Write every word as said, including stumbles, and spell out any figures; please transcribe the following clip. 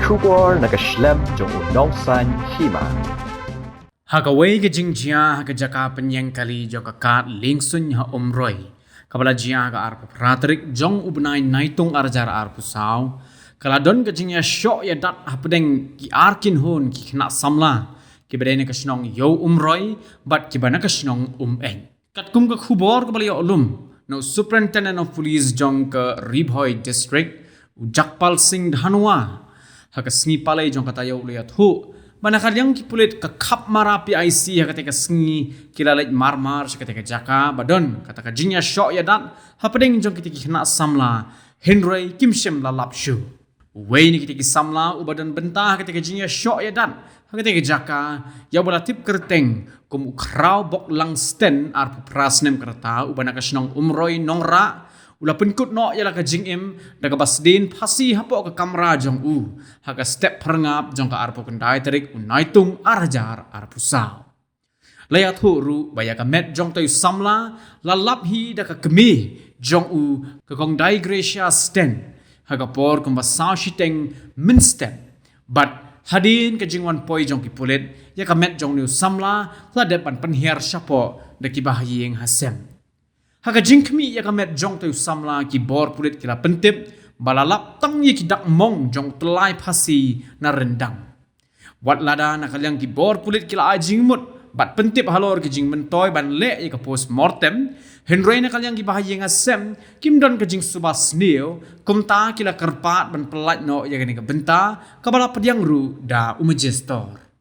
Khubor na ka shlem jong u Nongsaiñ Hima. Ha kawei ka jingjia ha ka jaka pynïeng kali jong ka kad Liengsuiñ ha Umroi, kaba la jia ha ka arphew phra tarik jong u bnai Naitung ar hajar arphew saw, ka la don ka jingïashoh ïadat hapdeng ki ar kynhun ki khynnah samla kiba dei na ka shnong Ïew Umroi bad kiba na ka shnong Umeiñ. Katkum ka khubor kaba la ïoh lum na u Superintendent of Police jong ka Ri Bhoi District, u Jagpal Singh Dhanwa, ha ka sngi Palei jong ka taïew u la ïathuh ba na ka liang ki pulit ka Khapmara P I C ha katei ka sngi ki la leit marmar sha katei ka jaka ba don kata ka jingïashoh ïadat hapdeng jong kitei ki khynnah samla, hynrei kim shym la lap shuh. Uwei na kitei ki samla uba don bynta ha katei ka jingïashoh ïadat ha katei ka jaka, ïa uba la tip kyrteng kum u Khraw Bok Langsten, arphew phra snem ka rta, uba na ka shnong Umroi Nongrah, u la pynkut noh ïa la ka jingim da kaba sdien phasi hapoh ka kamra jong u ha ka step phyrngap jong ka arphew khyndai tarik u Naitung ar hajar arphew saw. La ïathuh ruh ba ïa ka met jong utei u samla la lap hi da ka kmie jong u, ka Kong Dai Gracia Sten, ha ka por kumba saw shiteng mynstep. Bad hadien ka jingwan poi jong ki pulit, ïa ka met jong une u samla la dep ban pynhiar shapoh da ki bahaïing hasem. Ha ka jingkhmih ïa ka met jong utei u samla, ki bor pulit ki la pyntip ba la lap tang ïa ki dak mong jong u tyllai phasi na ryndang. Wat lada na ka liang ki bor pulit ki la ai jingmut bad pyntip halor ki jingmyntoi ban leh ïa ka post mortem, hynrei na ka liang ki bahaïing hasem kim don ka jingsuba sniew, kumta ki la kyrpad ban pyllait noh ïa kane ka bynta, kaba la pdiang ruh da u Majistor.